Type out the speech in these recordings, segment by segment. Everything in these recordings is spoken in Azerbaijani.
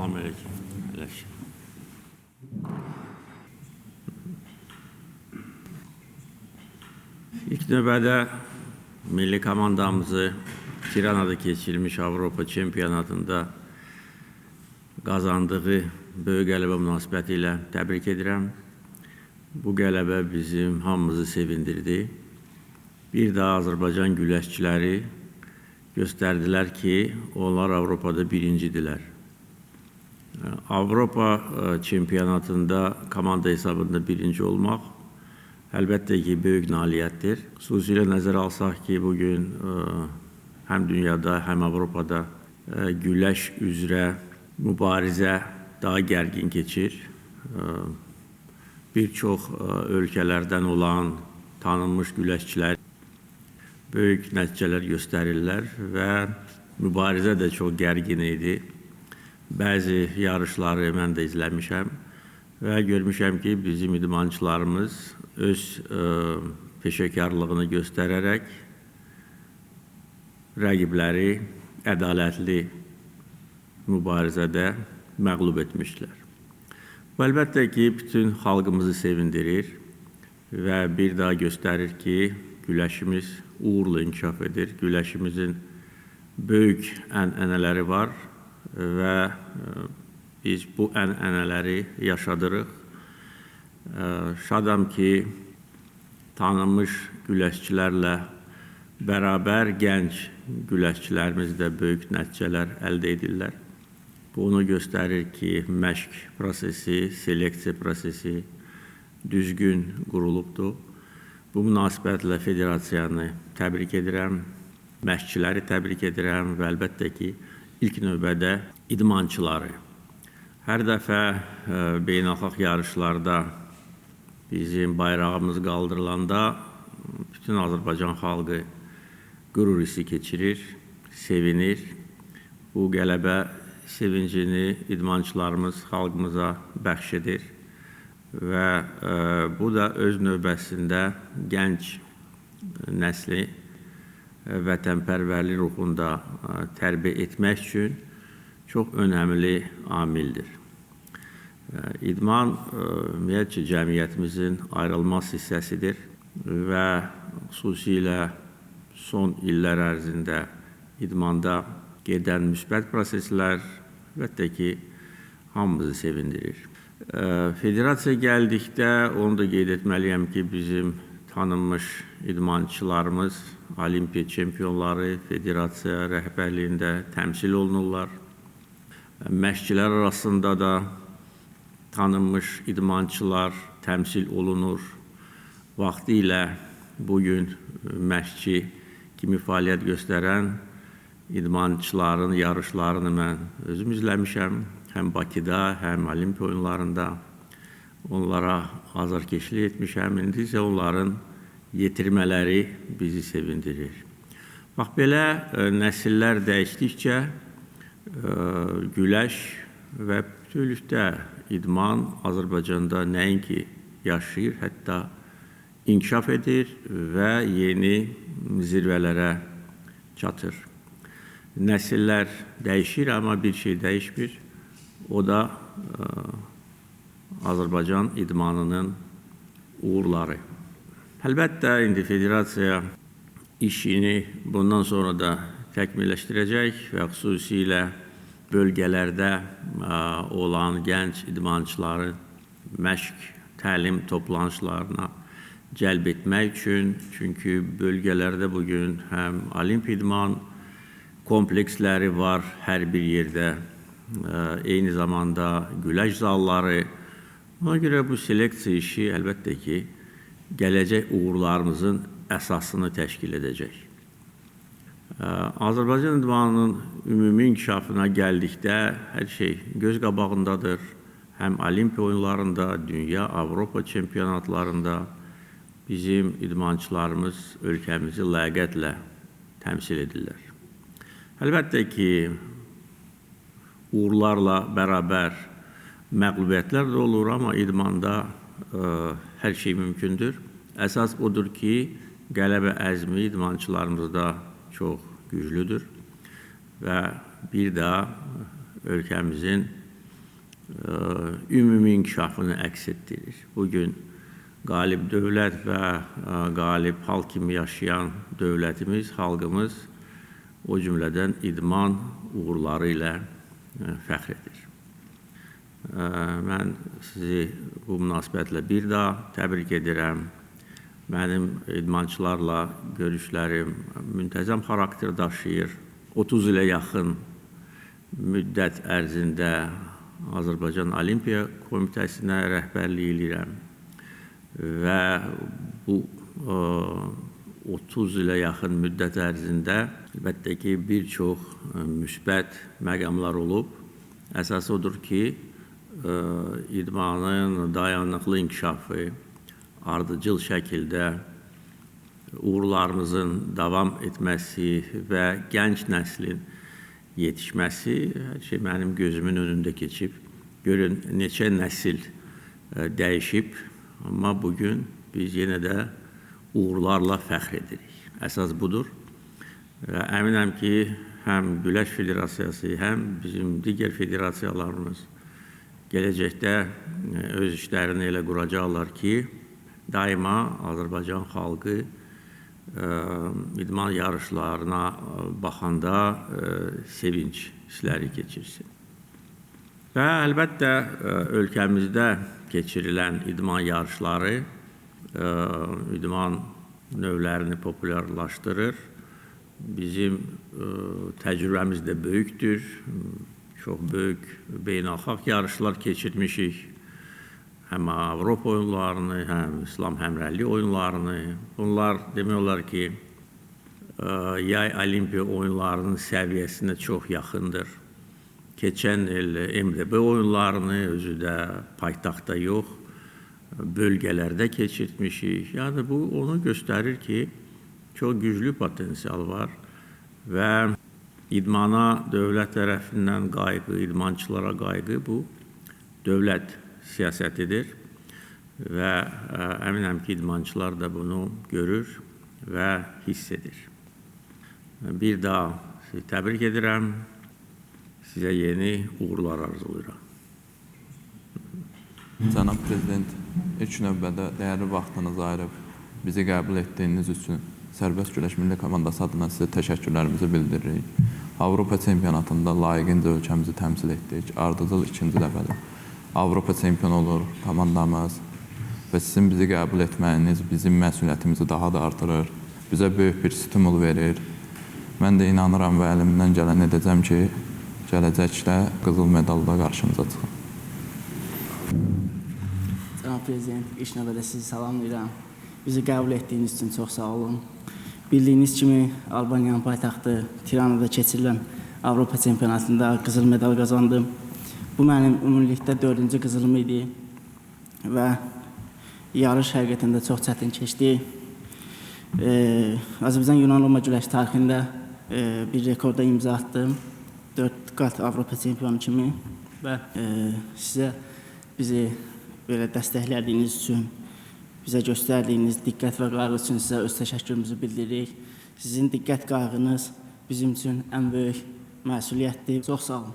Salam aleyküm. Əleykum. İlk növbədə milli komandamızı Tiranada keçirilmiş Avropa çempionatında qazandığı böyük qələbə münasibəti ilə təbrik edirəm. Bu qələbə bizim hamımızı sevindirdi. Bir daha Azərbaycan güləşçiləri göstərdilər ki, onlar Avropada birincidirlər. Avropa çempionatında komanda hesabında birinci olmaq əlbəttə ki, böyük nailiyyətdir. Xüsusilə nəzərə alsaq ki, bugün həm dünyada, həm Avropada güləş üzrə mübarizə daha gərgin keçir. Bir çox ölkələrdən olan tanınmış güləşçilər böyük nəticələr göstərirlər və mübarizə də çox gərgin idi. Bəzi yarışları mən də izləmişəm və görmüşəm ki, bizim idmançılarımız öz peşəkarlığını göstərərək rəqibləri ədalətli mübarizədə məğlub etmişlər. Bu, əlbəttə ki, bütün xalqımızı sevindirir və bir daha göstərir ki, güləşimiz uğurla inkişaf edir. Güləşimizin böyük ənənələri var və biz bu ənənələri yaşadırıq. Şadam ki, tanınmış güləşçilərlə bərabər gənc güləşçilərimiz də böyük nəticələr əldə edirlər. Bu, onu göstərir ki, məşq prosesi, seleksiya prosesi düzgün qurulubdur. Bu münasibətlə federasiyanı təbrik edirəm, məşqçiləri təbrik edirəm və əlbəttə ki, ilk növbədə idmançıları. Hər dəfə beynəlxalq yarışlarda bizim bayrağımız qaldırılanda bütün Azərbaycan xalqı qürur hissi keçirir, sevinir. Bu qələbə sevincini idmançılarımız xalqımıza bəxş edir və bu da öz növbəsində gənc nəsli vətənpərvərlik ruhunda tərbiyə etmək üçün çox önəmli amildir. İdman ümumiyyətcə cəmiyyətimizin ayrılmaz hissəsidir və xüsusilə son illər ərzində idmanda gedən müsbət proseslər əlbəttə ki, hamımızı sevindirir. Federasiya gəldikdə onu da qeyd etməliyəm ki, bizim tanınmış idmançılarımız, olimpiya çempionları federasiya rəhbərliyində təmsil olunurlar. Məşqçilər arasında da tanınmış idmançılar təmsil olunur. Vaxtilə bugün məşqçi kimi fəaliyyət göstərən idmançıların yarışlarını mən özüm izləmişəm. Həm Bakıda, həm Olimpiya oyunlarında onlara azarkeşlik etmişəm. İndi isə onların yetirmələri bizi sevindirir. Bax, belə nəsillər dəyişdikcə güləş və bütövlükdə idman Azərbaycanda nəinki yaşayır, hətta inkişaf edir və yeni zirvələrə çatır. Nəsillər dəyişir, amma bir şey dəyişmir. O da Azərbaycan idmanının uğurları. Əlbəttə, indi federasiya işini bundan sonra da təkmilləşdirəcək və xüsusilə bölgələrdə olan gənc idmançıları məşq, təlim toplanışlarına cəlb etmək üçün, çünki bölgələrdə bugün həm olimpiya idman kompleksləri var hər bir yerdə, eyni zamanda güləş zalları. Ona görə bu seleksiya işi əlbəttə ki, gələcək uğurlarımızın əsasını təşkil edəcək. Azərbaycan idmanının ümumi inkişafına gəldikdə hər şey göz qabağındadır. Həm Olimpiya oyunlarında, dünya, Avropa çempionatlarında bizim idmançılarımız ölkəmizi ləyaqətlə təmsil edirlər. Əlbəttə ki, uğurlarla bərabər məğlubiyyətlər də olur, amma idmanda hər şey mümkündür. Əsas odur ki, qələbə əzmi idmançılarımızda çox güclüdür və bir daha ölkəmizin ümumi inkişafını əks etdirir. Bugün qalib dövlət və qalib xalq kimi yaşayan dövlətimiz, xalqımız o cümlədən idman uğurları ilə fəxr edir. Mən sizi bu münasibətlə bir daha təbrik edirəm. Mənim idmançılarla görüşlərim müntəzəm xarakter daşıyır. 30 ilə yaxın müddət ərzində Azərbaycan Olimpiya Komitəsinə rəhbərlik eləyirəm və bu 30 ilə yaxın müddət ərzində əlbəttə ki, bir çox müsbət məqamlar olub. Əsas odur ki, idmanın dayanıqlı inkişafı, ardıcıl şəkildə uğurlarımızın davam etməsi və gənc nəslin yetişməsi hər şey mənim gözümün önündə keçib. Görün, neçə nəsil dəyişib, amma bugün biz yenə də uğurlarla fəxr edirik. Əsas budur. Və əminəm ki, həm Güləş Federasiyası, həm bizim digər federasiyalarımız gələcəkdə öz işlərini elə quracaqlar ki, daima Azərbaycan xalqı idman yarışlarına baxanda sevinç hissləri keçirsin. Və əlbəttə ölkəmizdə keçirilən idman yarışları idman növlərini populyarlaşdırır. Bizim təcrübəmiz də böyükdür. Çox böyük beynəlxalq yarışlar keçirmişik. Həm Avropa oyunlarını, həm İslam həmrəylik oyunlarını. Bunlar demək olar ki, yay Olimpiya oyunlarının səviyyəsinə çox yaxındır. Keçən il MDB oyunlarını özü də paytaxtda yox, bölgələrdə keçirtmişik. Yəni bu onu göstərir ki, çox güclü potensial var və idmana dövlət tərəfindən qayğı, idmançılara qayğı bu dövlət siyasətidir və əminəm ki, idmançılar da bunu görür və hiss edir. Bir daha sizi təbrik edirəm, sizə yeni uğurlar arzulayıram. Cənab Prezident, ilk növbədə dəyərli vaxtınızı ayırıb bizi qəbul etdiyiniz üçün Sərbəst Güləş Milli Komandası adına sizə təşəkkürlərimizi bildiririk. Avropa çempionatında layiqincə ölkəmizi təmsil etdik. Ardıcıl ikinci dəfədir Avropa çempionu olur komandamız və sizin bizi qəbul etməyiniz bizim məsuliyyətimizi daha da artırır, bizə böyük bir stimul verir. Mən də inanıram və əlimdən gələn edəcəm ki, gələcəkdə qızıl medalla qarşınıza çıxım. Cənab Prezident, ilk növbədə sizi salamlayıram. Bizi qəbul etdiyiniz üçün çox sağ olun. Bildiyiniz kimi Albaniyanın paytaxtı Tiranada keçirilən Avropa çempionatında qızıl medal qazandım. Bu mənim ümumilikdə 4-cü qızılım idi və yarış həqiqətən də çox çətin keçdi. Azərbaycan Yunan-Roma güləş tarixində bir rekorda imza atdım. 4 qat Avropa çempionu kimi və sizə bizi belə dəstəklədiyiniz üçün, bizə göstərdiyiniz diqqət və qayğı üçün sizə öz təşəkkürümüzü bildiririk. Sizin diqqət qayğınız bizim üçün ən böyük məsuliyyətdir. Çox sağ olun.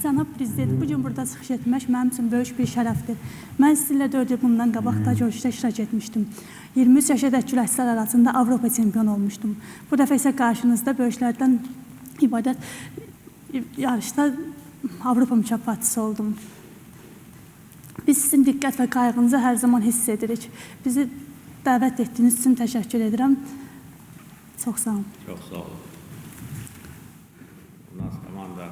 Cənab Prezident, bugün burada çıxış etmək mənim üçün böyük bir şərəfdir. Mən sizinlə 4 il bundan qabaq da görüşdə iştirak etmişdim. 23 yaşadək güləşçilər arasında Avropa çempionu olmuşdum. Bu dəfə isə qarşınızda böyüklərdən ibarət yarışda Avropa mükafatçısı oldum. Biz sizin diqqət və qayğınızı hər zaman hiss edirik. Bizi dəvət etdiyiniz üçün təşəkkür edirəm. Çox sağ olun. Çox sağ olun. У нас команда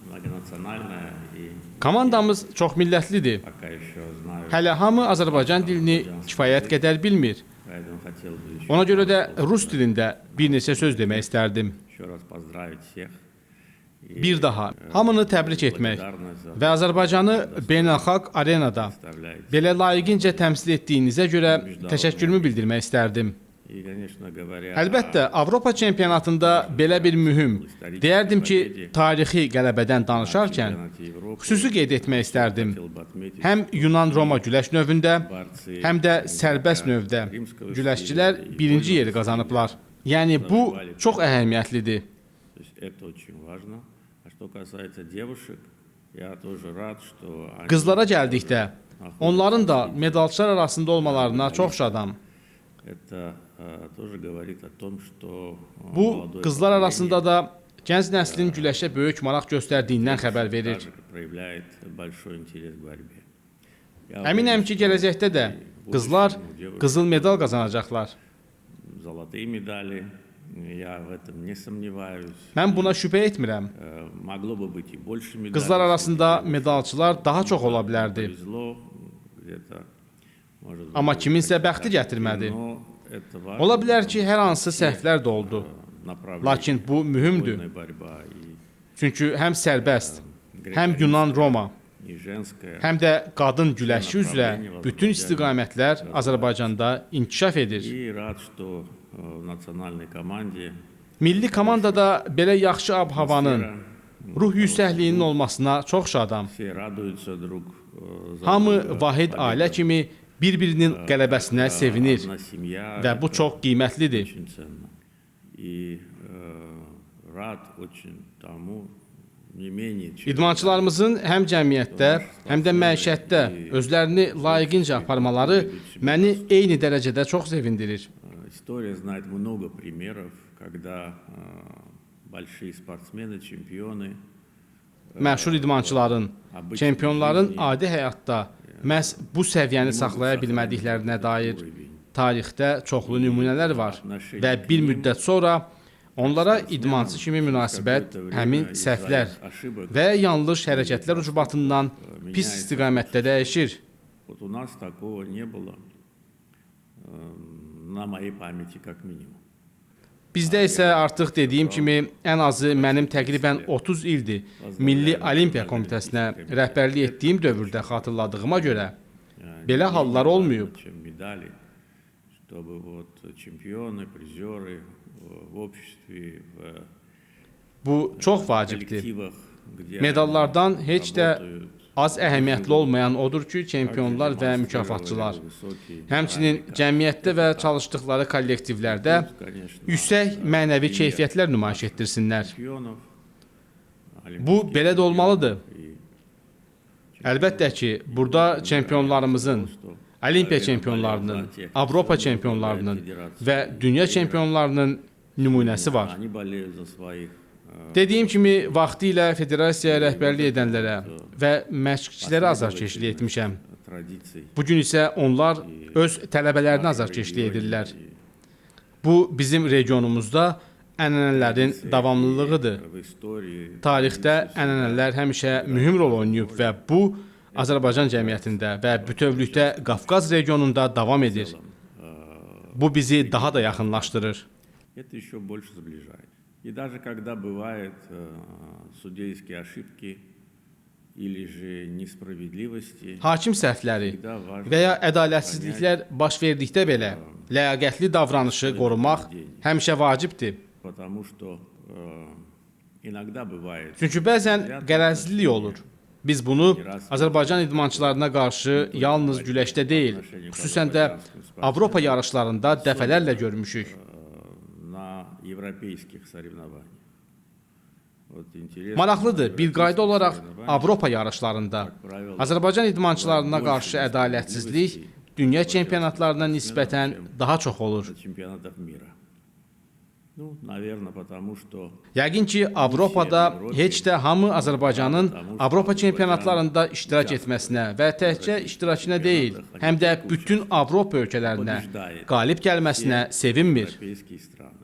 многонациональная и Komandamız çox millətlidir. пока еще знаю. Hələ hamı Azərbaycan dilini kifayət qədər bilmir. Поэтому хотел бы еще, Ona görə də rus dilində bir neçə söz demək istərdim. еще раз поздравить всех. И, Bir daha hamını təbrik etmək благодарность за və Azərbaycanı beynəlxalq arenada представляете. belə layiqincə təmsil etdiyinizə görə təşəkkürümü bildirmək istərdim. И, конечно, говоря Əlbəttə, Avropa çempionatında belə bir mühüm, deyərdim ki, tarixi qələbədən danışarkən xüsusi qeyd etmək istərdim. хотел бы отметить, Həm Yunan-Roma güləş növündə, həm də sərbəst növdə güləşçilər birinci yeri qazanıblar. Yəni bu çox əhəmiyyətlidir. то есть это очень важно. А что касается девушек, я тоже рад, что они Qızlara gəldikdə, onların da medalçılar arasında olmalarına çox şadam. Это тоже говорит о том, что Bu, молодое qızlar поколение arasında da gənc nəslin güləşə böyük maraq göstərdiyindən xəbər verir. также проявляет большой интерес к борьбе. Я Əminəm уверен, ki, что gələcəkdə də и в qızlar будущем у девушек qızıl medal qazanacaqlar. золотые медали, я в этом не сомневаюсь. Mən buna şübhə etmirəm. Могло бы быть и больше медалей. Qızlar среди arasında девушек. medalçılar daha çox ola bilərdi. Повезло, где-то, может быть, Amma kiminsə какие-то bəxti gətirmədi. Но это важно, Ola bilər ki, потому hər hansı что səhvlər də oldu. направления, Lakin bu mühümdür. вольная борьба и Çünki həm sərbəst, həm Yunan-Roma, и женская. həm də qadın güləşi üzrə bütün istiqamətlər Azərbaycanda inkişaf edir. И рад, что в национальной команде Milli komandada belə yaxşı ab-havanın, ruh yüksəkliyinin olmasına çox şadam. все радуются друг за Hamı друга. vahid ailə kimi bir-birinin qələbəsinə sevinir Одна семья. və bu это çox qiymətlidir. очень ценно. И рад очень тому, не менее, чем İdmançılarımızın həm cəmiyyətdə, həm də məişətdə özlərini layiqincə aparmaları məni eyni dərəcədə çox sevindirir. История знает много примеров, когда большие спортсмены, чемпионы Məşhur idmançıların, çempionların adi həyatda məhz bu səviyyəni saxlaya bilmədiklərinə dair tarixdə çoxlu nümunələr var və bir müddət sonra onlara idmançı kimi münasibət həmin səhvlər və yanlış hərəkətlər ucbatından pis istiqamətdə dəyişir. Вот у нас такого не было на моей памяти как минимум. Bizdə isə artıq dediyim kimi ən azı mənim təqribən 30 ildir Milli Olimpiya Komitəsinə rəhbərlik etdiyim dövrdə xatırladığıma görə belə hallar olmayıb. Чем медали, чтобы вот чемпионы, призеры в обществе, в Bu çox vacibdir. коллективах, где Medallardan они heç də работают, az əhəmiyyətli olmayan odur ki, çempionlar və mükafatçılar, həmçinin cəmiyyətdə və çalışdıqları kollektivlərdə yüksək mənəvi keyfiyyətlər nümayiş etdirsinlər. чемпионов, Bu belə də olmalıdır. и Əlbəttə ki, burada çempionlarımızın, Olimpiya çempionlarının, Avropa çempionlarının və dünya çempionlarının nümunəsi var. они болеют за своих Dediyim kimi, vaxtilə federasiyaya rəhbərlik edənlərə və məşqçilərə azarkeşlik etmişəm. традиций. Bu gün isə onlar öz tələbələrinə azarkeşlik edirlər. Bu bizim regionumuzda ənənələrin davamlılığıdır. В истории Tarixdə ənənələr həmişə mühüm rol oynayıb və bu Azərbaycan cəmiyyətində və bütövlükdə Qafqaz regionunda davam edir. Bu bizi daha da yaxınlaşdırır. это еще больше сближает. И даже когда бывают судейские ошибки или же несправедливости, Hakim səhvləri всегда важно və ya ədalətsizliklər baş verdikdə belə ləyaqətli davranışı qorumaq həmişə vacibdir. потому что иногда бывает Çünki bəzən qərəzlilik olur. Biz bunu Azərbaycan idmançılarına qarşı yalnız güləşdə deyil, xüsusən də Avropa yarışlarında dəfələrlə görmüşük. на европейских соревнованиях. Вот интересно. Maraqlıdır, bir qayda olaraq соревнованиях, Avropa yarışlarında Azərbaycan idmançılarına qarşı ədalətsizlik dünya çempionatlarına nisbətən daha çox olur. на чемпионатах мира. Ну, наверное, потому что Yəqin ki, Avropada heç də hamı Azərbaycanın Avropa çempionatlarında iştirak etməsinə və təkcə iştirakına deyil, həm də bütün Avropa ölkələrinə qalib gəlməsinə sevinmir. европейские страны.